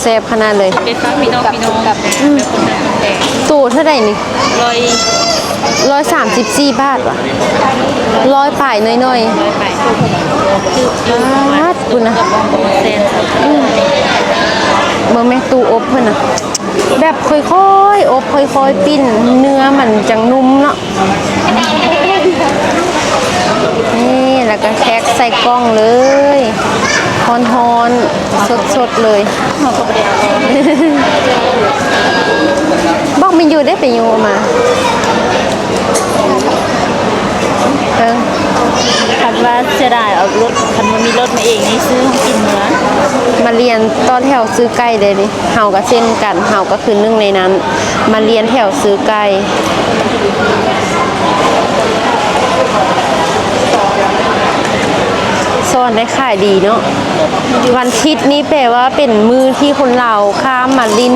ແຊບຂະໜາດເລີຍ. ເປັນຟ້າພີ່ນ້ອງ ພີ່ນ້ອງ ອືມ ແບບຄົນໄທຄົນແດງ. ໂຕເທົ່າໃດນີ້? ຮ້ອຍ ຮ້ອຍສາມສິບສີ່ບາດຫວາ? ຮ້ອຍປາຍໜ້ອຍໆ. ຮ້ອຍປາຍ ຖືກຢູ່ ປາດ ພຸ້ນນະ ແຊບ. ອືມ ເບິ່ງແມ່ ຕູ້ອົບເພິ່ນນະ ແບບຄ່ອຍໆອົບ ຄ່ອຍໆປີ້ນ ເນື້ອມັນຈັ່ງນຸ່ມເນາະ. ນີ້ ແລ້ວກໍແພັກໃສ່ກ່ອງເລີຍ ຮ້ອນໆ ສົດໆເລີຍ. ບອກແມ່ນຢູ່ເດ້ ໄປຍູ້ເອົາມາ. ເອີ ຄັນວ່າເສຍດາຍເອົາລົດ ຄັນວ່າມີລົດມາເອງນີ້ ຊື້ຂອງກິນເມືອ. ມາລຽນຕໍ່ແຖວຊື້ໄກ່ເດ້ນີ້. ເຮົາກໍເຊັ່ນກັນ ເຮົາກໍຄືໜຶ່ງໃນນັ້ນ ມາລຽນແຖວຊື້ໄກ່. ສອນໄດ້ຂາຍດີເນາະ. ວັນທິດນີ້ແປວ່າເປັນມື້ທີ່ຄົນລາວຂ້າມມາຫຼິ້ນ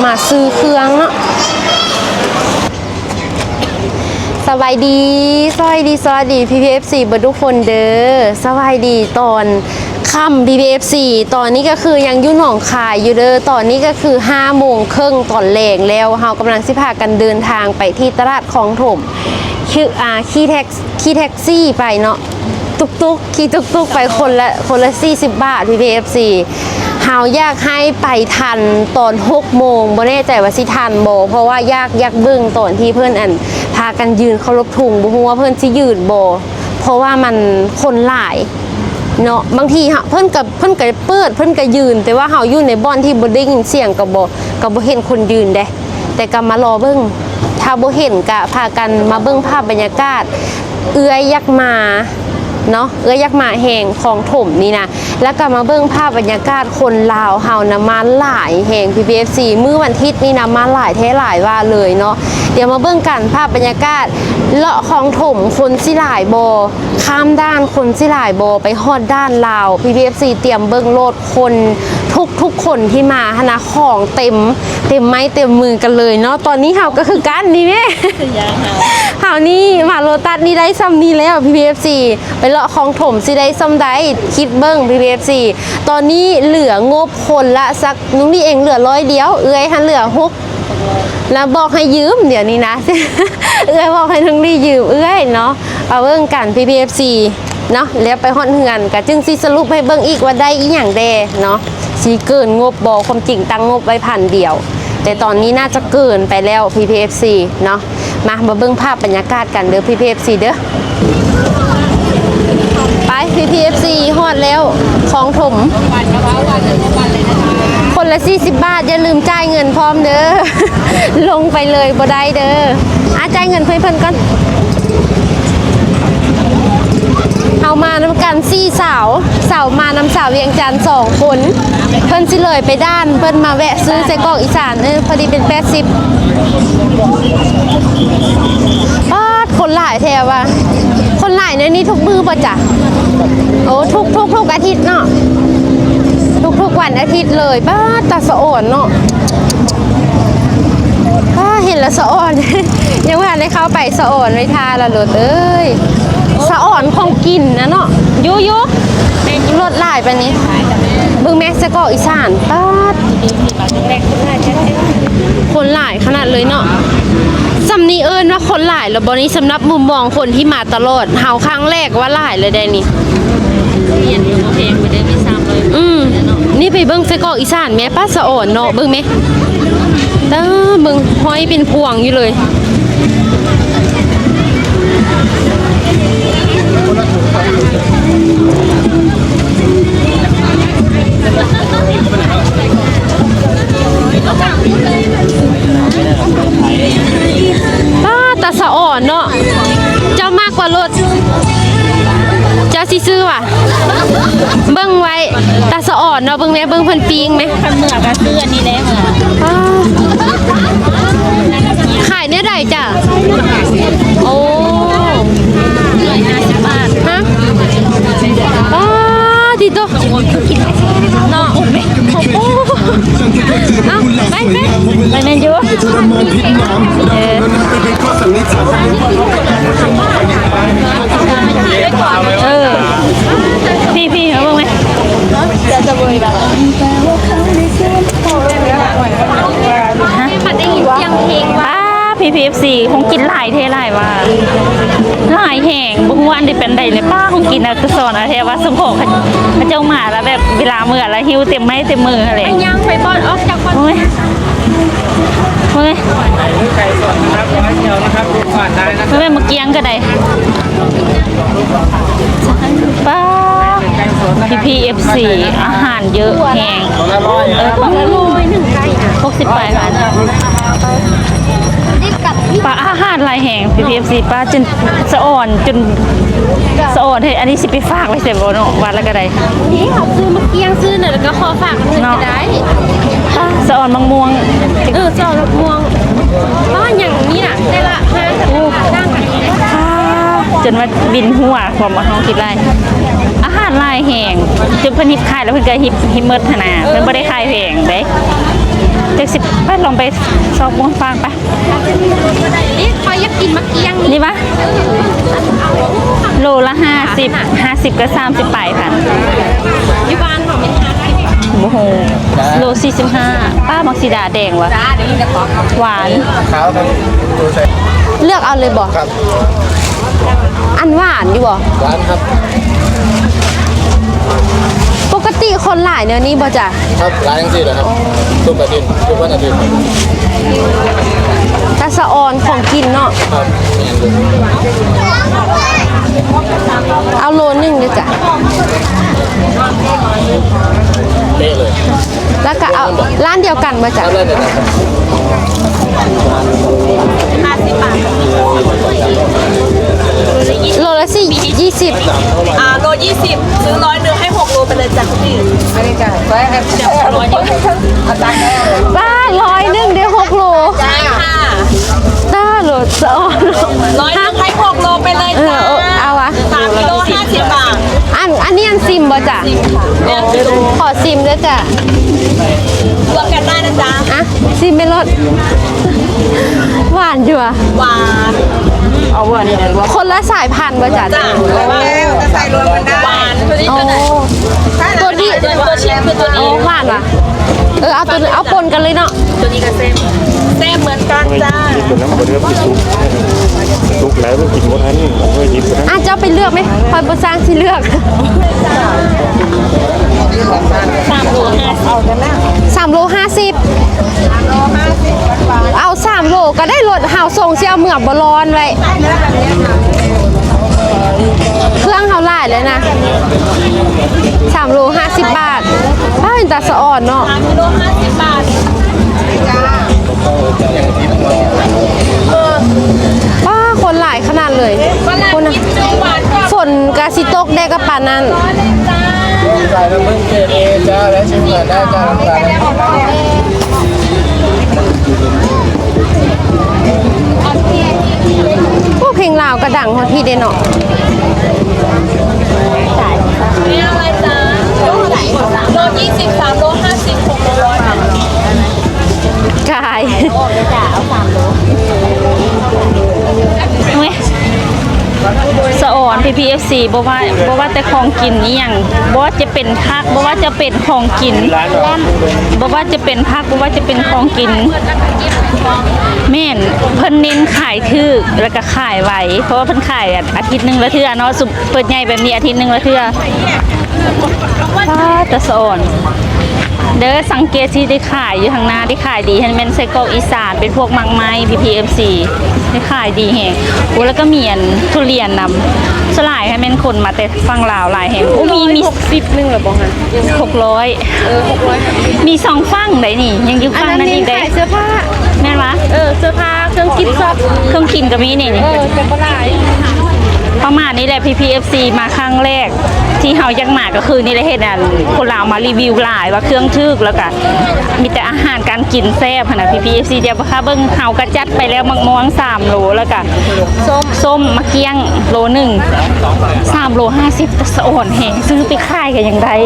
ມາຊື້ເຄື່ອງເນາະ. ສະບາຍດີ ສະບາຍດີ ສະຫວັດດີ ພີ່ໆ ເອັຟຊີ ເບິດທຸກຄົນເດີ. ສະບາຍດີຕອນຄ່ຳ ພີ່ໆ ເອັຟຊີ ຕອນນີ້ກໍຄືຍັງຢູ່ໜອງຄາຍຢູ່ເດີ. ຕອນນີ້ກໍຄືຫ້າໂມງເຄິ່ງຕອນແລງແລ້ວ ເຮົາກຳລັງຊິພາກັນເດີນທາງໄປທີ່ຕະຫຼາດຄອງຖົມ ຄື ອ່າ ຂີ່ແທັກ ຂີ່ແທັກຊີໄປເນາະ. ຕຸກໆ ຂີ່ຕຸກໆໄປ ຄົນລະ ຄົນລະສີ່ສິບບາດ ພີ່ໆ ເອັຟຊີ. ເຮົາຢາກໃຫ້ໄປທັນຕອນຫົກໂມງ ບໍ່ແນ່ໃຈວ່າຊິທັນບໍ່ ເພາະວ່າຢາກ ຢາກເບິ່ງຕອນທີ່ເພິ່ນ ອັນ ພາກັນຢືນເຄົາລົບທຸງ ບໍ່ຮູ້ວ່າເພິ່ນຊິຢືນບໍ່ ເພາະວ່າມັນຄົນຫຼາຍເນາະ. ບາງທີເຮົາ ເພິ່ນກໍ ເພິ່ນກໍເປີດ ເພິ່ນກໍຢືນ ແຕ່ວ່າເຮົາຢູ່ໃນບ່ອນທີ່ບໍ່ໄດ້ຍິນສຽງ ກໍບໍ່ ກໍບໍ່ເຫັນຄົນຢືນເດ້. ແຕ່ກໍມາລໍເບິ່ງ ຖ້າບໍ່ເຫັນກະພາກັນມາເບິ່ງພາບບັນຍາກາດ. ເອື້ອຍຢາກມາເນາະ ເອື້ອຍຢາກມາແຮງ ຄອງຖົມນີ້ນະ. ແລ້ວກໍມາເບິ່ງພາບບັນຍາກາດ ຄົນລາວເຮົານະມາຫຼາຍແຮງ ພີ່ໆ ເອັຟຊີ ມື້ວັນທິດນີ້ນະ ມາຫຼາຍແທ້ຫຼາຍວ່າເລີຍເນາະ. ດຽວມາເບິ່ງກັນພາບບັນຍາກາດ ເລາະຄອງຖົມ ຄົນຊິຫຼາຍບໍ່? ຂ້າມດ່ານ ຄົນຊິຫຼາຍບໍ່? ໄປຮອດດ່ານລາວ ພີ່ໆ ເອັຟຊີ ຕຽມເບິ່ງໂລດ. ຄົນ ທຸກໆຄົນທີ່ມາຫັ້ນນະ ຂອງເຕັມ ເຕັມໄມ້ເຕັມມືກັນເລີຍເນາະ. ຕອນນີ້ເຮົາກໍຄືກັນນີ້ແມ່ເຮົານີ້ມາໂລຕັດນີ້ໄດ້ຊ່ຳນີ້ແລ້ວ ພີ່ໆ ເອັຟຊີ ໄປເລາະຄອງຖົມຊິໄດ້ຊ່ຳໃດ ຄິດເບິ່ງ ພີ່ໆ ເອັຟຊີ. ຕອນນີ້ເຫຼືອງົບຄົນລະສັກ ນ້ອງນີ້ເອງເຫຼືອຮ້ອຍດຽວ ເອື້ອຍຫັ້ນເຫຼືອຫົກ ລະບອກໃຫ້ຢືມ ດຽວນີ້ນະ ເອື້ອຍບອກໃຫ້ນ້ອງນີ້ຢືມເອື້ອຍເນາະ. ມາເບິ່ງກັນ ພີ່ໆ ເອັຟຊີ ເນາະ ແລ້ວໄປຮອດເຮືອນກະຈຶ່ງຊິສະຫຼຸບໃຫ້ເບິ່ງອີກວ່າໄດ້ອີ່ຫຍັງແດ່ເນາະ ຊິເກີນງົບບໍ່. ຄວາມຈິງຕັ້ງງົບໄວ້ພັນດຽວ ແຕ່ຕອນນີ້ໜ້າຈະເກີນໄປແລ້ວ ພີ່ໆ ເອັຟຊີ ເນາະ. ມາ ມາເບິ່ງພາບບັນຍາກາດກັນເດີ ພີ່ໆ ເອັຟຊີ ເດີ. ໄປ ພີ່ໆ ເອັຟຊີ ຮອດແລ້ວ ຄອງຖົມ ຄົນລະສີ່ສິບບາດ ຢ່າລືມຈ່າຍເງິນພ້ອມເດີ. ລົງໄປເລີຍບໍ່ໄດ້ເດີ. ອ່າ ຈ່າຍເງິນໃຫ້ເພິ່ນກ່ອນ. ເຮົາມານຳກັນສີ່ສາວ ສາວມານຳສາວວຽງຈັນສອງຄົນ ເພິ່ນຊິເລີຍໄປດ່ານ ເພິ່ນມາແວະຊື້ໄສ້ກອກອີສານ. ເອີ ພໍດີເປັນແປດສິບ. ປາດ ຄົນຫຼາຍແທ້ວ່າ. ຄົນຫຼາຍແນວນີ້ທຸກມື້ບໍ່ຈະ? ໂອ້ ທຸກ ທຸກ ທຸກອາທິດເນາະ ທຸກໆວັນອາທິດເລີຍ. ປາດ ຕາສະອອນເນາະ. ອ້າ ເຫັນແລ້ວສະອອນ ຍັງບໍ່ທັນໄດ້ເຂົ້າໄປ ສະອອນໄວ້ທ່າລະໂລດເອີຍ. ສະອອນຂອງກິນນະເນາະ ຢູ່ ຢູ່ ລົດຫຼາຍປານນີ້. ເບິ່ງແມ້ ໄສ້ກອກອີສານ ປາດ ຄົນຫຼາຍຂະໜາດເລີຍເນາະ. ຊ່ຳນີ້ເອີ້ນວ່າຄົນຫຼາຍແລ້ວບໍ່ນີ້? ສຳລັບມຸມມອງຄົນທີ່ມາຕະຫຼອດ ເຮົາຄັ້ງແລກວ່າຫຼາຍແລ້ວໃດນີ້. ອືມ ນີ້ໄປເບິ່ງໄສ້ກອກອີສານແມ້ ປ້າສະອອນເນາະ ເບິ່ງແມ້ ເອີ ເບິ່ງຫ້ອຍເປັນພວງຢູ່ເລີຍ. ປ້າ ຕາສະອອນເນາະ ເຈົ້າມັກວ່າໂລດ ເຈົ້າຊິຊື້ຫວາ? ເບິ່ງໄວ້ ຕາສະອອນເນາະ. ເບິ່ງແມ້ ເບິ່ງເພິ່ນປີ້ງແມ້ ຄັນເມືອກະຊື້ອັນນີ້ແຫຼະ. ອ້າ ຂາຍແນວໃດຈ້ະ? ໂອ້ ຮ້ອຍຫ້າສິບບາດ ຮະ? ອ້າ ຕິໂຕ ເນາະ. ໂອ້ ເອົ້າ ໄປ ໄປ ໄປແມ່ນຢູ່ ເອີ ເອີ ພີ່ໆ ເອົາເບິ່ງແມ່ ເຈົ້າຈະບໍ່ມີບາດ. ພີເອັຟຊີ ຂອງກິນຫຼາຍແທ້ຫຼາຍວ່າ ຫຼາຍແຮງ ບໍ່ຮູ້ວ່າອັນໃດເປັນໃດເລີຍ. ປ້າ ຂອງກິນນະ ຄືສອນນະ ແທ້ວ່າສະເພາະເຂົາເຈົ້າມາແລ້ວແບບເວລາເມືອລະຫິ້ວເຕັມໄມ້ເຕັມມືຫັ້ນແຫຼະ. ຍ່າງໄປບ່ອນອອກຈາກບ່ອນ ໂອ້ຍ ເບິ່ງແມ່ ໝາກກ້ຽງກໍໄດ້. ປ້າ ພີພີເອັຟຊີ ອາຫານເຍອະແຮງ. ເອີ ຫົກສິບປາຍພັນ ປ້າ ອາຫານຫຼາຍແຮງ ພີພີເອັຟຊີ. ປ້າ ຈົນສະອອນ ຈົນສະອອນເຮັດ ອັນນີ້ຊິໄປຝາກໄວ້ໃສບໍ່ເນາະ ວ່າແລ້ວກໍໄດ້. ນີ້ເຮົາຊື້ໝາກກ້ຽງ ຊື້ນັ້ນ ແລ້ວກໍຂໍຝາກເພິ່ນກໍໄດ້. ສະອອນໝາກມ່ວງ ເອີ ສະອອນໝາກມ່ວງ. ອໍ ຫຍັງນີ້ນະ ແຕ່ລະຮ້ານຕ່າງກັນ ຈົນວ່າວິນຫົວ ຄວາມເຮົາຄິດຫຼາຍ. ອາຫານຫຼາຍແຮງ ຈົນເພິ່ນຮິບຂາຍແລ້ວເພິ່ນກໍຮິບ ຮິບໝົດຫັ້ນນະ. ເອີ ເພິ່ນບໍ່ໄດ້ຂາຍແພງເດ້. ຈັກຊິໄປ ລອງໄປຊອກເບິ່ງ ຝາກໄປ. ນີ້ຂ້ອຍຢາກກິນໝາກກ້ຽງນີ້ ນີ້ປະ ໂລລະຫ້າສິບ ຫ້າສິບກັບສາມສິບປາຍພັນ. ຢູ່ບ້ານເຮົາແມ່ນຫ້າສິບ ບໍ່ຮູ້ ໂລສີ່ສິບຫ້າ. ປ້າ ໝາກສີດາແດງຫວາ ຫວານ. ເລືອກເອົາເລີຍບໍ່? ອັນຫວານຢູ່ບໍ່? ຫວານຄັບ. ປົກກະຕິຄົນຫຼາຍແນວນີ້ບໍ່ຈະ? ຄັບ ຫຼາຍຈັ່ງຊີ້ແຫຼະຄັບ ທຸກອາທິດ ທຸກວັນອາທິດ. ຕາສະອອນຂອງກິນເນາະ. ຄັບ ແມ່ນຢູ່. ເອົາໂລໜຶ່ງເດີ້ຈະ ເດ້ເລີຍ. ແລ້ວກໍເອົາ ຮ້ານດຽວກັນບໍ່ຈະ? ຮ້ານດຽວກັນ. ໂລລະສີ່ ຍີ່ສິບ. ອ່າ ໂລຍີ່ສິບ ຊື້ຮ້ອຍໜຶ່ງໃຫ້ຫົກໂລໄປເລີຍຈ້າ. ນີ້ ໄປເລີຍຈ້າ ຮ້ອຍໜຶ່ງໄດ້ຫົກໂລ. ຕາໂລດສະອອນ ຮ້ອຍໜຶ່ງໃຫ້ຫົກໂລໄປເລີຍ ເອີ ຈ້າ. ເອົາຫວາ ສາມກິໂລຫ້າສິບບາດ. ອັນ ອັນນີ້ອັນຊິມບໍ່ຈະ? ຂໍຊິມເດີ້ຈະ. ລວມກັນໄດ້ນະຈ໊ະ. ອ່ະ ຊິມເບິ່ງໂລດ. ຫວານຢູ່ຫວາ? ຫວານ. ເອົາຫວານນີ້ ຄົນລະສາຍພັນບໍ່ຈະ? ຈ້າ ແຕ່ວ່າໃສ່ລວມກັນໄດ້. ຫວານ. ໂອ້ ຕົວນີ້ ຕົວຊິມຄືຕົວນີ້. ໂອ້ ຫວານຫວາ? ເອີ ເອົາຕົວ ເອົາປົນກັນເລີຍເນາະ. ຕົວນີ້ກໍແຊບ ແຊບເໝືອນກັນຈ້າ. ກິນຕົວນັ້ນບໍ່ໄດ້ ມັນຊິສຸກ ສຸກຫຼາຍ ມັນກິນບໍ່ທັນ ເອົາໄວ້ກິນບໍ່ທັນ. ອ່ະ ເຈົ້າໄປເລືອກໄໝ? ຂ້ອຍບໍ່ຊ່າງຊິເລືອກ. ສາມໂລຫ້າສິບ. ສາມໂລຫ້າສິບ. ເອົາສາມໂລກໍໄດ້ ລົດເຮົາສົ່ງ ຊິເອົາເມືອບໍ່ຮ້ອນໄວ້. ເຄື່ອງເຮົາຫຼາຍເລີຍນະ. ສາມໂລຫ້າສິບບາດ. ປ້າ ເປັນຕາສະອອນເນາະ. ສາມໂລຫ້າສິບບາດ. ປ້າ ຄົນຫຼາຍຂະໜາດເລີຍ. ຄົນ ຝົນກະຊິຕົກແດ່ກະປານນັ້ນ. ໂອ້ ເພງລາວກະດັງຮອດພີ້ເດ້ເນາະ. ໂລ ໂລ ໂລຍີ່ສິບ ສາມໂລຫ້າສິບ ຫົກໂລຮ້ອຍ. ກາຍ ສະອອນ ພີພີເອັຟຊີ ບໍ່ວ່າ ບໍ່ວ່າແຕ່ຂອງກິນອີ່ຫຍັງ ບໍ່ວ່າຈະເປັນຜັກ ບໍ່ວ່າຈະເປັນຂອງກິນ ບໍ່ວ່າຈະເປັນຜັກ ບໍ່ວ່າຈະເປັນຂອງກິນ ແມ່ນ ເພິ່ນເນັ້ນຂາຍຖືກ ແລ້ວກະຂາຍໄວ ເພາະວ່າເພິ່ນຂາຍອາທິດໜຶ່ງລະເທື່ອເນາະ. ເປີດໃຫຍ່ແບບນີ້ອາທິດໜຶ່ງລະເທື່ອ. ປ້າ ຕາສະອອນເດີ ສັງເກດຊິໄດ້ຂາຍຢູ່ທາງໜ້າ ໄດ້ຂາຍດີ ຫັ້ນແມ່ນໄສ້ກອກອີສານ ເປັນພວກໝາກໄມ້ ພີພີເອັຟຊີ ໄດ້ຂາຍດີແຮງ. ໂອ້ ແລ້ວກໍມີອັນທຸລຽນນຳ ສ່ວນຫຼາຍຫັ້ນແມ່ນຄົນມາແຕ່ຝັ່ງລາວຫຼາຍແຮງ. ໂອ້ ມີ ມີ ສິບໜຶ່ງລະບໍ່ຫັ້ນ? ຫົກຮ້ອຍ. ເອີ ຫົກຮ້ອຍ. ມີສອງຝັ່ງໃດນີ້ ຍັງຢູ່ຝັ່ງນັ້ນອີກໃດ. ອັນນັ້ນຂາຍເສື້ອຜ້າ ແມ່ນຫວາ? ເອີ ເສື້ອຜ້າ ເຄື່ອງກິນສອດ ເຄື່ອງກິນກໍມີນີ້. ເອີ ແຕ່ບໍ່ຫຼາຍ. ປະມານນີ້ແຫຼະ ພີພີເອັຟຊີ ມາຄັ້ງແລກ ທີ່ເຮົາຢາກມາກໍຄືນີ້ແຫຼະ ເຫັນອັນຄົນລາວມາຣີວິວຫຼາຍວ່າເຄື່ອງຖືກ ແລ້ວກະມີແຕ່ອາຫານການກິນແຊບຫັ້ນນະ ພີພີເອັຟຊີ. ດຽວພາເບິ່ງ ເຮົາກະຈັດໄປແລ້ວ ໝາກມ່ວງສາມໂລ ແລ້ວກະ ສົ້ມ ສົ້ມ ໝາກກ້ຽງໂລໜຶ່ງ ສາມໂລຫ້າສິບ. ຕາສະອອນແຮງ ຊື້ໄປຂາຍກໍຍັງໄດ້.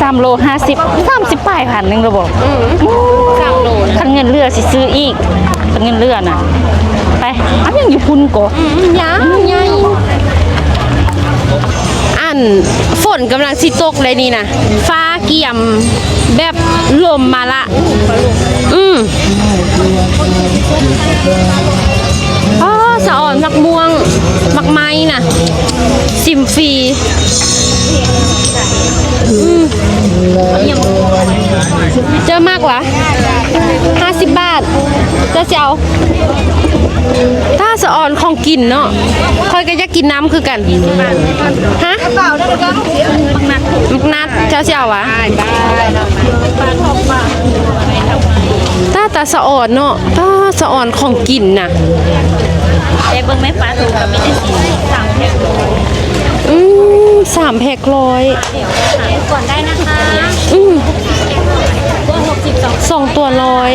ສາມໂລຫ້າສິບ ສາມສິບປາຍພັນໜຶ່ງລະບໍ? ອືມ ສາມໂລ. ຄັນເງິນເຫຼືອຊິຊື້ອີກ ເງິນເຫຼືອນະ. ໄປ ອັນຍັງຢູ່ພຸ້ນກໍ ອືມ ຍັງ ຍັງ. ອັນ ຝົນກຳລັງຊິຕົກເລີຍນີ້ນະ ຟ້າກຽມແບບລົມມາລະ. ອື ອືມ ອໍ ສະອອນໝາກມ່ວງ ໝາກໄມ້ນະ ຊິມຟຣີ. ອືມ ເຈົ້າມັກຫວາ? ຫ້າສິບບາດ ເຈົ້າຊິເອົາ? ຖ້າສະອອນຂອງກິນເນາະ ຂ້ອຍກໍຢາກ ກິນນ້ຳຄືກັນ. ຮະ? ໝາກນັດ ເຈົ້າຊິເອົາຫວາ? ຕາ ຕາສະອອນເນາະ ຕາສະອອນຂອງກິນນະ. ແຕ່ເບິ່ງແມ່ປາໂທກໍມີແຕ່ສາມແພັກຮ້ອຍ. ອືມ ສາມແພັກຮ້ອຍ. ກ່ອນໄດ້ນະຄະ. ອືມ ຕົວຫົກສິບ ສອງຕົວຮ້ອຍ.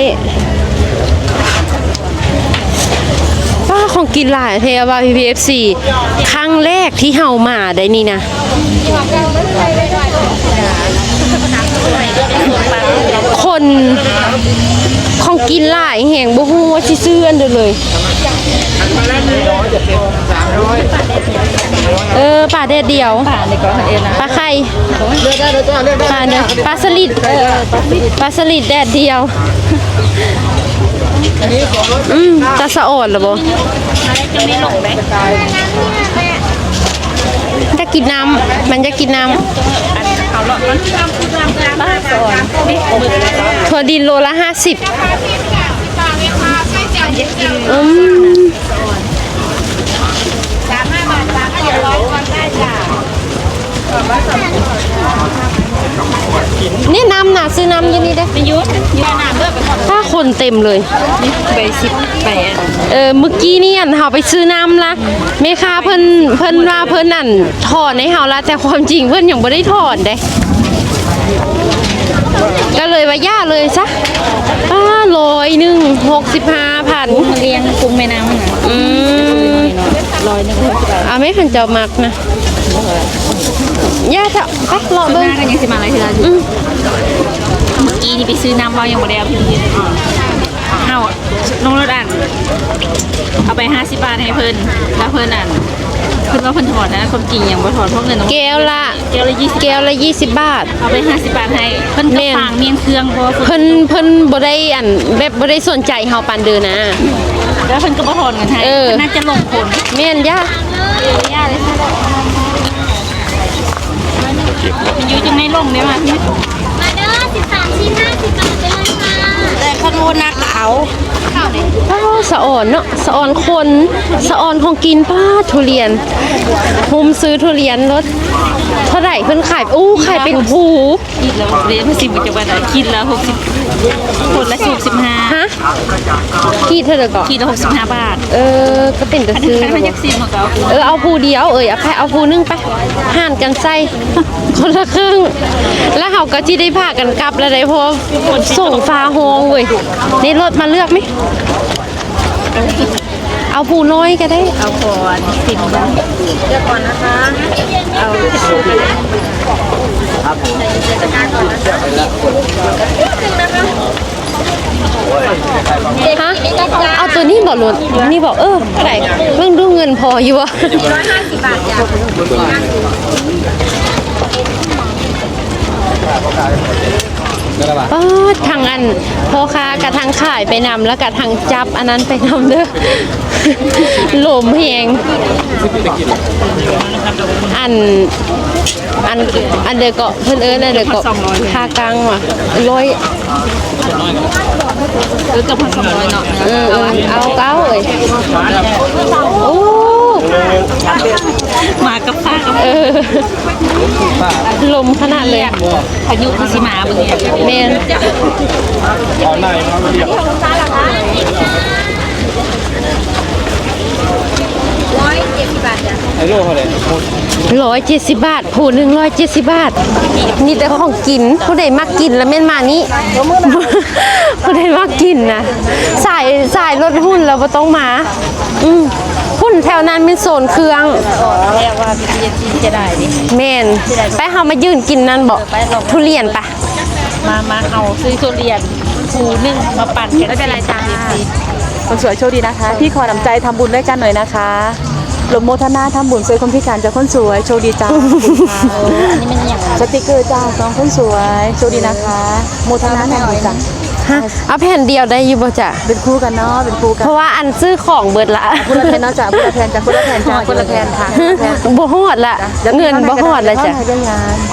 ປ້າ ຂອງກິນຫຼາຍແທ້ວ່າ ພີ່ໆ ເອັຟຊີ ຄັ້ງແລກທີ່ເຮົາມາໄດ໋ນີ້ນະ ຄົນ ຂອງກິນຫຼາຍແຮງ ບໍ່ຮູ້ວ່າຊິຊື້ອັນໃດເລີຍ. ເອີ ປາແດດດຽວ ປາໄຂ່ ປາ ປາສະລິດ ປາສະລິດແດດດຽວ. ອືມ ຕາສະອອນລະບໍ່? ຢາກກິນນ້ຳ ມັນຢາກກິນນ້ຳ. ຖົ່ວດິນໂລລະຫ້າສິບ. ອືມ ນີ້ນ້ຳນະ ຊື້ນ້ຳຢູ່ນີ້ເດ້. ຢູ່ ຢູ່ ຖ້າຄົນເຕັມເລີຍ ໄປສິບ ໄປ ເອີ ມື້ກີ້ນີ້ ອັນ ເຮົາໄປຊື້ນ້ຳລະ ແມ່ຄ້າເພິ່ນ ເພິ່ນວ່າເພິ່ນ ອັນ ຖອນໃຫ້ເຮົາລະ ແຕ່ຄວາມຈິງເພິ່ນຍັງບໍ່ໄດ້ຖອນເດ້ ກໍເລີຍວ່າຢ່າເລີຍຊະ. ປ້າ ຮ້ອຍໜຶ່ງ ຫົກສິບຫ້າພັນ ກຸ້ງລຽງ ກຸ້ງແມ່ນ້ຳນະ. ອືມ ຮ້ອຍໜຶ່ງ ຫົກສິບຫ້າ ເອົາແມ່ ຄັນເຈົ້າມັກນະ. ຢ່າເຖາະ ໄປເລາະເບິ່ງ ໜ້າກໍຍັງຊິມາຫຼາຍເທື່ອຢູ່. ອືມ ເມື່ອກີ້ນີ້ໄປຊື້ນ້ຳ ເວົ້າຍັງບໍ່ໄດ້ເອົາ ເຮົາ ນ້ອງໂລດອັນ ເອົາໄປຫ້າສິບບາດໃຫ້ເພິ່ນ ແລ້ວເພິ່ນ ອັນ ເພິ່ນວ່າເພິ່ນຖອນນະ ຄວາມຈິງຍັງບໍ່ຖອນ ເພາະເງິນ ແກ້ວລະ ແກ້ວລະ ແກ້ວລະ ຊາວບາດ ເອົາໄປຫ້າສິບບາດໃຫ້ ເພິ່ນກໍຝາກມ້ຽນເຄື່ອງ ເພາະວ່າເພິ່ນ ເພິ່ນບໍ່ໄດ້ ອັນ ແບບບໍ່ໄດ້ສົນໃຈເຮົາປານເດີນະ ແລ້ວເພິ່ນກໍບໍ່ຖອນເງິນໃຫ້. ເອີ ເພິ່ນໜ້າຈະຫຼົງຄົນ. ແມ່ນ ຢ່າ ຢູ່ຈັ່ງໃນຫຼົງເດ້ມາ ມາເດີ ສິບສາມ ຊິບ ຫ້າສິບ ບາດໄປເລີຍຄ່ະ ແຕ່ຄັນບໍ່ໜັກກໍເອົາ. ອ້າວ ສະອອນເນາະ ສະອອນຄົນ ສະອອນຂອງກິນ. ປ້າ ທຸລຽນ ຮຸ່ມຊື້ທຸລຽນໂລດ ເທົ່າໃດເພິ່ນຂາຍ? ໂອ້ ຂາຍເປັນພູ. ຂີດລະ ເດ້ ພາສີມັນຈະວ່າໄດ້ ຂີດລະຫົກສິບ ຄົນລະຫົກສິບຫ້າ. ຮະ? ຂີດເທົ່າໃດເກາະ? ຂີດລະຫົກສິບຫ້າບາດ. ເອີ ກໍເປັນຕາຊື້. ຄັນຢາກຊິມເຮົາກໍເອົາ ເອີ ເອົາພູດຽວ. ເອີຍ ເອົາໄປ ເອົາພູໜຶ່ງໄປ ຫານກັນໃສ່ ຄົນລະເຄິ່ງ ແລ້ວເຮົາກໍຊິໄດ້ພາກັນກັບແລ້ວໄດ໋ ເພາະວ່າຝົນຕົກຟ້າຮ້ອງເວີຍ. ໃນລົດມາເລືອກໄໝ? ເອົາພູນ້ອຍກໍໄດ້. ເອົາພໍອັນຊີ້ນ ເລືອກກ່ອນນະຄະ ເອົາ ຮະ? ເອົາໂຕນີ້ບໍ່ ລົດນີ້ບໍ່? ເອີ ເທົ່າໃດ? ເບິ່ງດູເງິນພໍຢູ່ບໍ່? ຮ້ອຍຫ້າສິບບາດຈ້າ. ປາດ ທັງອັນພໍ່ຄ້າກະທັງຂາຍໄປນຳ ແລ້ວກະທັງຈັບອັນນັ້ນໄປນຳເດີ ລົມແຮງ. ອັນ ອັນ ອັນໃດເກາະ ເພິ່ນເອີ້ນອັນໃດເກາະ ຄ່າກາງຫວາ ຮ້ອຍ ເອີ ເກືອບພັນສອງຮ້ອຍເນາະ. ເອີ ເອີ ເອົາເກົ້າເອີຍ. ໂອ້ ມາກັບຟ້າກັບ ເອີ ລົມຂະໜາດເລີຍ. ພາຍຸຄືຊິມາເບິ່ງນີ້. ແມ່ນ. ຮ້ອຍເຈັດສິບບາດ ຜູ້ໜຶ່ງຮ້ອຍເຈັດສິບບາດ. ມີແຕ່ຂອງກິນ ຜູ້ໃດມັກກິນລະແມ່ນມານີ້ ຜູ້ໃດມັກກິນນະ ສາຍ ສາຍລົດຫຸ່ນລະບໍ່ຕ້ອງມາ. ອືມ ຫຸ່ນແຖວນັ້ນແມ່ນໂຊນເຄື່ອງ. ແມ່ນ. ໄປ ເຮົາມາຢືນກິນນັ້ນເບາະ ທຸລຽນປະ. ມາ ມາ ເຮົາຊື້ທຸລຽນພູໜຶ່ງມາປັ່ນກັນ. ໄມ່ເປັນໄລຈ້າ. ຄົນສວຍໂຊກດີນະຄະ ພີ່ຂໍນ້ຳໃຈທຳບຸນດ້ວຍກັນໜ້ອຍນະຄະ. ອະນຸໂມທະນາທຳບຸນຊ່ວຍຄົນພິການຈ້າ ຄົນສວຍ ໂຊກດີຈ້າ. ອັນນີ້ແມ່ນຫຍັງ? ສະຕິກເກີຈ້າ ຂອງຄົນສວຍ ໂຊກດີນະຄະ. ໂມທະນາທຳບຸນຈ້າ. ຮະ ເອົາແຜ່ນດຽວໄດ້ຢູ່ບໍ່ຈ໊ະ? ເປັນຄູ່ກັນເນາະ ເປັນຄູ່ກັນ ເພາະວ່າອັນຊື້ຂອງເບິດລະ. ຄົນລະແຜ່ນເນາະຈ໊ະ ຄົນລະແຜ່ນຈ້ະ ຄົນລະແຜ່ນຈ້ະ ຄົນລະແຜ່ນຄ່ະ ຄົນລະແຜ່ນ. ບໍ່ຮອດລະ ເງິນບໍ່ຮອດລະຈ໊ະ.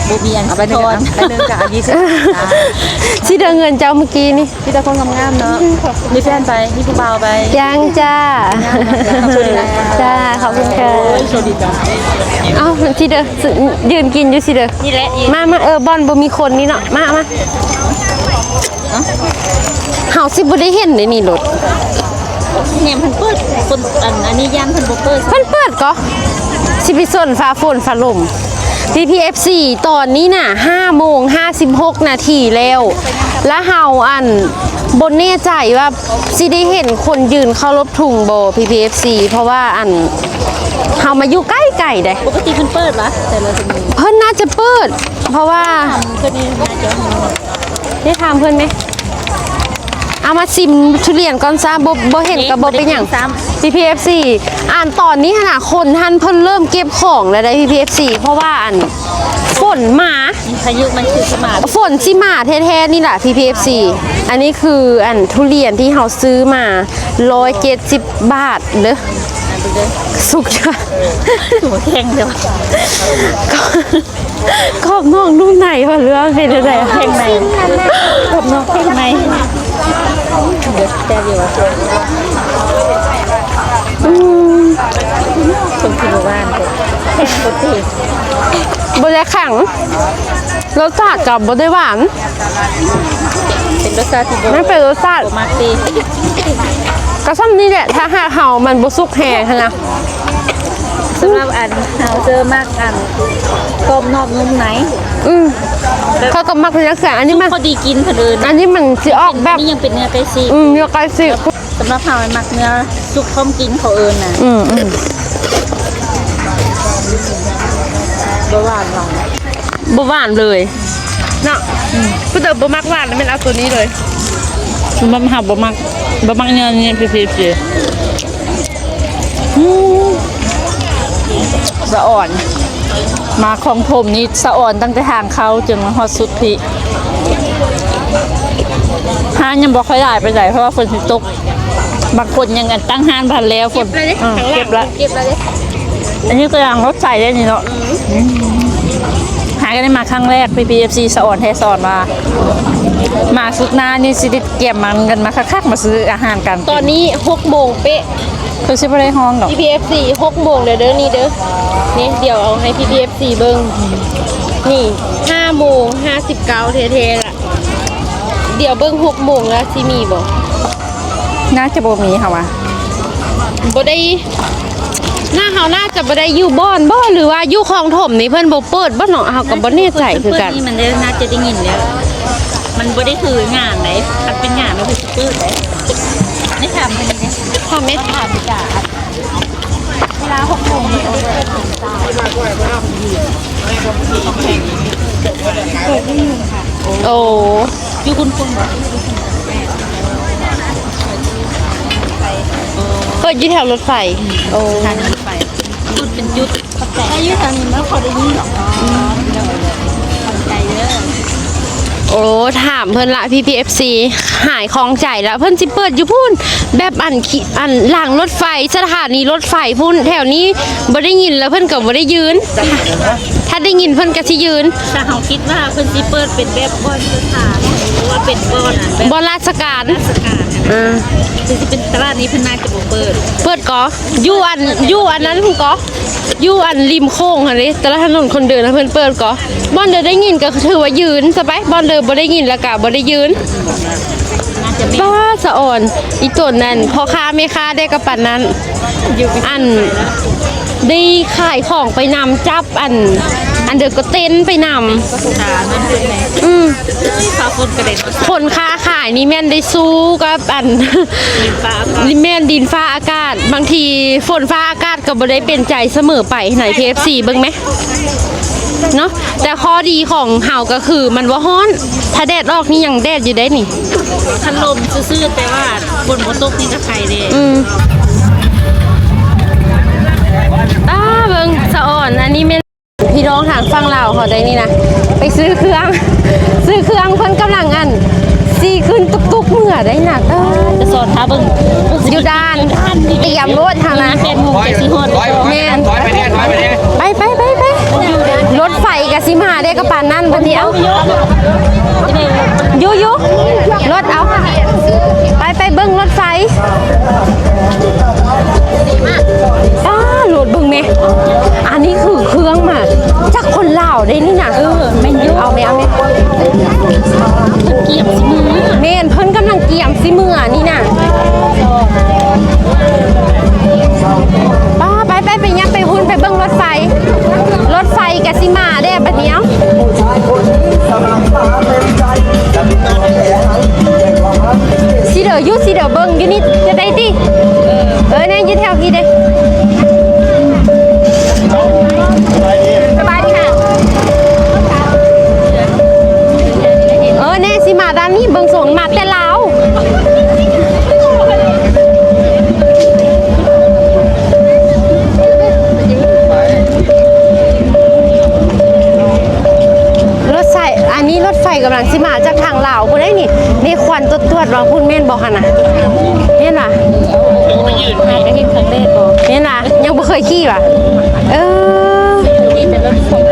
ບໍ່ມີອັນ ເອົາໄປໜຶ່ງ ສະທ້ອນ ເອົາໄປໜຶ່ງຈ້ະ ເອົາ ສີ່ສິບ ຊິເດີ ເງິນເຈົ້າມື້ກີ້ນີ້. ມີແຕ່ຄົນງາມໆເນາະ. ມີແຟນໄປ? ມີຜູ້ບ່າວໄປ? ຍັງຈ້າ. ຈ້າ ຂອບຄຸນຄ່ະ. ໂອ້ຍ ໂຊດີຈັງ. ເອົ້າ ຊິເດີ ຢືນກິນຢູ່ຊິເດີ. ນີ້ແຫຼະ ມາ ມາ ເອີ ບ່ອນບໍ່ມີຄົນນີ້ເນາະ. ມາ ມາ. ເຮົາຊິບໍ່ໄດ້ເຫັນເດ້ນີ້ລົດ. ແນມເພິ່ນເປີດ ຄົນ ອັນ ອັນນີ້ຢ້ານເພິ່ນບໍ່ເປີດ. ເພິ່ນເປີດກໍ ຊິໄປສົນຟ້າຝົນຟ້າລົມ. ພີ່ໆ ເອັຟຊີ ຕອນນີ້ນະ ຫ້າໂມງຫ້າສິບຫົກນາທີແລ້ວ ລະເຮົາ ອັນ ບໍ່ແນ່ໃຈວ່າຊິໄດ້ເຫັນຄົນຢືນເຄົາລົບທຸງບໍ່ ພີ່ໆ ເອັຟຊີ ເພາະວ່າ ອັນ ເຮົາມາຢູ່ໃກ້ໆ ເດ້. ປົກກະຕິເພິ່ນເປີດຫວາ ແຕ່ລະຊົ່ວໂມງ? ເພິ່ນໜ້າຈະເປີດ ເພາະວ່າ ຖາມເພິ່ນນີ້ໜ້າຈະຮູ້. ໄດ້ຖາມເພິ່ນໄໝ? ເອົາມາຊິມທຸລຽນກ່ອນຊະ ບໍ່ ບໍ່ເຫັນກໍບໍ່ເປັນຫຍັງ. ພີ່ໆ ເອັຟຊີ ອັນຕອນນີ້ຫັ້ນນະ ຄົນຫັ້ນເພິ່ນເລີ່ມເກັບຂອງແລ້ວໄດ໋ ພີ່ໆ ເອັຟຊີ ເພາະວ່າ ອັນ ຝົນມາ ພາຍຸມັນຄືຊິມາ ຝົນຊິມາແທ້ໆ ນີ້ລະ ພີ່ໆ ເອັຟຊີ. ອັນນີ້ຄື ອັນ ທຸລຽນທີ່ເຮົາຊື້ມາ ຮ້ອຍເຈັດສິບບາດເດີ. ສຸກ ຕົວແຂງເດີ. ກອບນອກນຸ່ມໃນວ່າເລື່ອງເປັນຈັ່ງໃດ? ແຂງໃນ ກອບນອກແຂງໃນ. ເດີ ແຊບຢູ່ຫວາ? ອືມ ຄົນທີ່ບໍ່ຫວານເດີ ແຂງໂປຣຕີນ ບໍ່ໄດ້ແຂງ ລົດຊາດກໍບໍ່ໄດ້ຫວານ. ເປັນລົດຊາດທີ່ບໍ່ ມັນເປັນລົດຊາດ ບໍ່ມັກຕິ ກໍຊ່ຳນີ້ແຫຼະ ຖ້າຫາກເຮົາມັນບໍ່ສຸກແຮງຫັ້ນນະ. ສຳລັບອັນເຮົາເຈີມັກອັນກອບນອກນຸ່ມໃນ. ອືມ ແບບ ເຂົາກໍມັກເປັນຈັ່ງຊັ້ນ. ອັນນີ້ມັນພໍດີກິນເພິ່ນເອີ້ນ ອັນນີ້ມັນຊິອອກແບບ ນີ້ຍັງເປັນເນື້ອໄກ່ສີກ. ອືມ ເນື້ອໄກ່ສີກ. ສຳລັບເຮົາມັກເນື້ອສຸກພ້ອມກິນ ເຂົາເອີ້ນນະ. ອືມໆ ບໍ່ຫວານຫວານ ບໍ່ຫວານເລີຍເນາະ. ອືມ ຜູ້ໃດບໍ່ມັກຫວານແມ່ນເອົາໂຕນີ້ເລີຍ. ສຳລັບເຮົາບໍ່ມັກ ບໍ່ມັກເນື້ອນີ້ ເປັນພິເສດ. ອືມ ສະອອນ ມາຄອງຖົມນີ້ສະອອນຕັ້ງແຕ່ທາງເຂົ້າຈົນມາຮອດສຸດພີ້. ຮ້ານຍັງບໍ່ຄ່ອຍຫຼາຍປານໃດ ເພາະວ່າຝົນຊິຕົກ. ບາງຄົນຍັງ ອັນ ຕັ້ງຮ້ານບໍ່ທັນແລ້ວ. ຝົນ ເກັບແລ້ວເດ້ ເອີ ເກັບແລ້ວເດ້ ເກັບແລ້ວເດ້. ອັນນີ້ກໍລາງລົດໄຟໄດ້ນີ້ເນາະ. ອືມ ຫາກໍໄດ້ມາຄັ້ງແລກ ພີ່ໆ ເອັຟຊີ ສະອອນແທ້ສະອອນວ່າ ມາສຸດໜ້ານີ້ຊິໄດ້ກຽມມັນກັນມາຄັກໆ ມາຊື້ອາຫານກັນ. ຕອນນີ້ຫົກໂມງເປະ ຄືຊິບໍ່ໄດ້ຮ້ອງດອກ ພີ່ໆ ເອັຟຊີ ຫົກໂມງແລ້ວເດີ ນີ້ເດີ. ນີ້ ດຽວເອົາໃຫ້ພີ່ໆ ເອັຟຊີ ເບິ່ງ ນີ້ ຫ້າໂມງຫ້າສິບເກົ້າແທ້ໆ ລະ. ດຽວເບິ່ງຫົກໂມງລະຊິມີບໍ່? ໜ້າຈະບໍ່ມີ ເຮົາວ່າ ບໍ່ໄດ້ ໜ້າ ເຮົາໜ້າຈະບໍ່ໄດ້ຢູ່ບ່ອນບໍ່ ຫຼືວ່າຢູ່ຄອງຖົມນີ້ເພິ່ນບໍ່ເປີດບໍ່ເນາະ ເຮົາກໍບໍ່ແນ່ໃຈຄືກັນ. ເພິ່ນເປີດນີ້ມັນໜ້າຈະໄດ້ຍິນແລ້ວ ມັນບໍ່ໄດ້ຄືງານໃດ ຄັນເປັນງານມັນຄືຊິເປີດໃດ. ໄດ້ຖາມເພິ່ນນີ້ເດ້ ຖາມແມ່ ຖາມຈ້າ ເວລາຫົກໂມງນີ້ເປີດ. ໂອ້ ຢູ່ຄຸນຄົນ ເປີດຢູ່ແຖວລົດໄຟ. ໂອ້ ສະຖານີລົດໄຟ ຈຸດເປັນຈຸດ. ແຕ່ຢູ່ແຖວນີ້ມັນບໍ່ຄ່ອຍໄດ້ຍິນດອກ. ຂອບໃຈເດີ. ໂອ້ ຖາມເພິ່ນລະ ພີ່ໆ ເອັຟຊີ ຫາຍຂ້ອງໃຈລະ ເພິ່ນຊິເປີດຢູ່ພຸ້ນ ແບບອັນ ອັນ ລາງລົດໄຟ ສະຖານີລົດໄຟພຸ້ນ ແຖວນີ້ບໍ່ໄດ້ຍິນ ແລ້ວເພິ່ນກໍບໍ່ໄດ້ຢືນ. ຖ້າໄດ້ຍິນເພິ່ນກໍຊິຢືນ. ຖ້າເຮົາຄິດວ່າເພິ່ນຊິເປີດເປັນແບບບ່ອນສະຖານ ຫຼືວ່າເປັນບ່ອນ ບ່ອນລາຊະການ ລາຊະການ ອ່າ ຄືຊິເປັນຕະຫຼາດນີ້ ເພິ່ນໜ້າຈະບໍ່ເປີດ. ເປີດກໍ ຢູ່ອັນ ຢູ່ອັນນັ້ນພຸ້ນກໍ ຢູ່ອັນລິມໂຂງຫັ້ນເດ້ ຕະຫຼາດຖະໜົນຄົນເດີນຫັ້ນ ເພິ່ນເປີດກໍ ບ່ອນໃດໄດ້ຍິນກໍຖືວ່າຢືນຊະໄປ ບ່ອນໃດບໍ່ໄດ້ຍິນແລ້ວກໍບໍ່ໄດ້ຢືນ. ປ້າ ສະອອນ ອີ່ຕົນນັ້ນ ພໍ່ຄ້າແມ່ຄ້າໄດ້ກໍປານນັ້ນ ອັນ ໄດ້ຂາຍຂອງໄປນຳ ຈັບອັນ ອັນເດີກໍເຕັ້ນໄປນຳ. ອືມ ຄົນຄ້າຂາຍນີ້ແມ່ນໄດ້ສູ້ກັບອັນ ແມ່ນດິນຟ້າອາກາດ ບາງທີຝົນຟ້າອາກາດກໍບໍ່ໄດ້ເປັນໃຈສະເໝີໄປ ໃນ ພີເອັຟຊີ ເບິ່ງແມ ເນາະ. ແຕ່ຂໍ້ດີຂອງເຮົາກໍຄືມັນບໍ່ຮ້ອນ ຖ້າແດດອອກນີ້ຍັງແດດຢູ່ເດ້ນີ້ ຄັນລົມຊື່ໆ ແຕ່ວ່າຝົນບໍ່ຕົກນີ້ກໍໄຄເດ້. ອືມ ຕາເບິ່ງສະອອນ ອັນນີ້ແມ່ນ ພີ່ນ້ອງທາງຝັ່ງລາວເຮົາໄດ໋ນີ້ນະ ໄປຊື້ເຄື່ອງ ຊື້ເຄື່ອງ ເພິ່ນກຳລັງອັນ ຊິຂຶ້ນຕຸກໆ ກໍໄດ້ນະ ເອີ ຈະສອນພາເບິ່ງ ຢູ່ດ່ານ ຕຽມໂລດຫັ້ນນະ ແປດໂມງກະຊິຮອດ ແມ່ນ ໄປ ໄປ ໄປ ໄປ ລົດໄຟກະຊິມາເດ້ ກະປານນັ້ນບັດນີ້ ເອົາ ຢູ່ ຢູ່ ລົດ ເອົາ ໄປ ໄປເບິ່ງລົດໄຟ ອ້າ ລົດເບິ່ງແມ ອັນນີ້ຄືເຄື່ອງມາຈາກຄົນລາວເດ້ນີ້ນະ ເອີ ແມ່ນຢູ່ ເອົາແມ ເອົາແມ ເພິ່ນກຽມຊິມາ ແມ່ນ ເພິ່ນກຳລັງກຽມຊິເມືອນີ້ນະ ປ້າ ໄປ ໄປ ໄປ ຍັບໄປພຸ້ນ ໄປເບິ່ງລົດໄຟ ລົດໄຟກະຊິມາແດ່ບັດນີ້ ເອົາ ຊິເດີຢູ່ ຊິເດີເບິ່ງຢູ່ນີ້ຈະໄດ້ຕິ ເອີ ແນ່ ຢູ່ແຖວພີ້ເດ້ ສະບາຍດີ ເອີ ແນ່ ຊິມາດ້ານນີ້ ເບິ່ງຊົງມາແຕ່ລາວ ລົດໄຟ ອັນນີ້ລົດໄຟກຳລັງຊິມາຈາກທາງລາວພຸ້ນເດ້ນີ້ ມີຄວັນຈວດໆວ່າພຸ້ນ ແມ່ນບໍ່ຫັ້ນນະ ແມ່ນຫວາ? ແມ່ນຫວາ? ຍັງບໍ່ເຄີຍຂີ່ຫວາ? ເອີ ມີແຕ່ລົດໄຟ ເ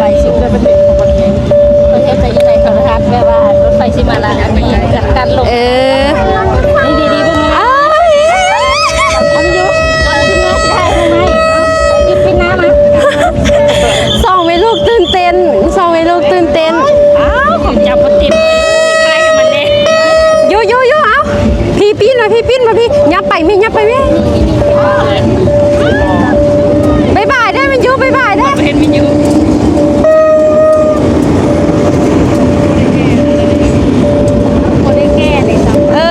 ອີ ນີ້ດີໆ ເບິ່ງ ອ້າຍ ອັນຢູ່ ສອງແມ່ລູກຕື່ນເຕັ້ນ ສອງແມ່ລູກຕື່ນເຕັ້ນ ອ້າວ ຂອງຈັບບໍ່ຕິດ ຖ່າຍໃຫ້ມັນແດ່ ຢູ່ໆໆ ເອົາ ພີ້ປີ້ນມາ ພີ້ປີ້ນມາ ພີ້ ຫຍັບໄປແມ່ ຫຍັບໄປແມ່ ບາຍບາຍເດີແມ່ນຢູ່ ບາຍບາຍເດີ ເຫັນແມ່ນຢູ່ ບໍ່ໄດ້ແກ່ເດ້ ເອີ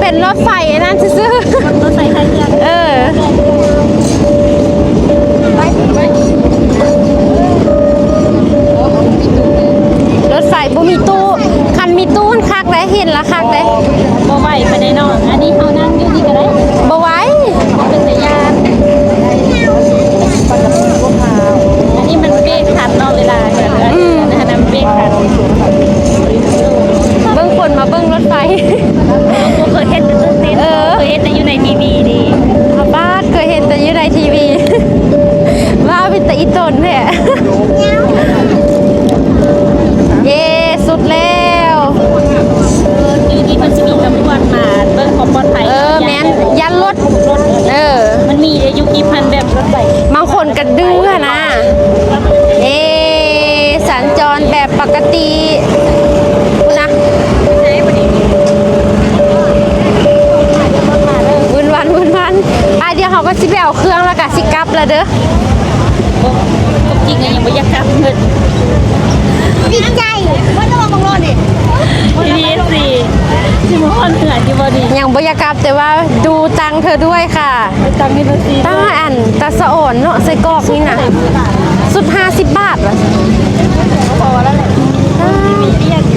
ເປັນລົດໄຟອັນນັ້ນຊື່ໆ ລົດໄຟໄທເຮືອນ ເອີ ລົດໄຟບໍ່ມີຕູ້ ຄັນມີຕູ້ຄັກເດ້ ເຫັນລະຄັກເດ້ ບໍ່ໄຫວປານໃດເນາະ ອັນນີ້ເຮົານັ່ງຢູ່ນີ້ກະໄດ້ ບໍ່ໄຫວ ເປັນຕາຢ້ານ ອັນນີ້ມັນເບຣກທັນເນາະ ເວລາ ອືມ ອັນນັ້ນເບຣກທັນ ເບິ່ງຄົນມາເບິ່ງລົດໄຟ ບໍ່ເຄີຍເຫັນ ເອີ ເຄີຍເຫັນແຕ່ຢູ່ໃນທີວີເດ້ ບາດ ເຄີຍເຫັນແຕ່ຢູ່ໃນທີວີ ວ້າວ ເປັນຕາອີ່ຕົນແທ້ ເຢ້ ສຸດແລ້ວ ຢູ່ນີ້ເພິ່ນຊິມີຕຳຫຼວດມາເບິ່ງຄວາມປອດໄພ ເອີ ແມ່ນ ຢ້ານລົດ ເອີ ມັນມີເດ້ຢູ່ຄລິບຫັ້ນແບບ ບາງຄົນກະດື້ຫັ້ນນະ ເອີ ສັນຈອນແບບ ປົກກະຕິພຸ້ນນະ ວຸ້ນວານວຸ້ນວານ ໄປ ດຽວເຮົາກະຊິໄປເອົາເຄື່ອງ ລະກະຊິກັບລະເດີ ຄວາມຈິງຍັງບໍ່ຢາກກັບເພິ່ນ ດີໃຈ ບໍ່ຕ້ອງມາຮອດນີ້ ອີ່ຫຼີ ຊິມາຮອດເຮືອນຢູ່ບໍ່ນີ້ ຍັງບໍ່ຢາກກັບ ແຕ່ວ່າດູຕັງເທື່ອດ້ວຍຄ່ະ ໄປຕັງໃຫ້ເພິ່ນຊິ ຕາ ອັນ ຕາສະອອນເນາະ ໄສ້ກອກນີ້ນະ ຊຸດຫ້າສິບບາດຫວາ ພໍແລ້ວແຫຼະ ອາ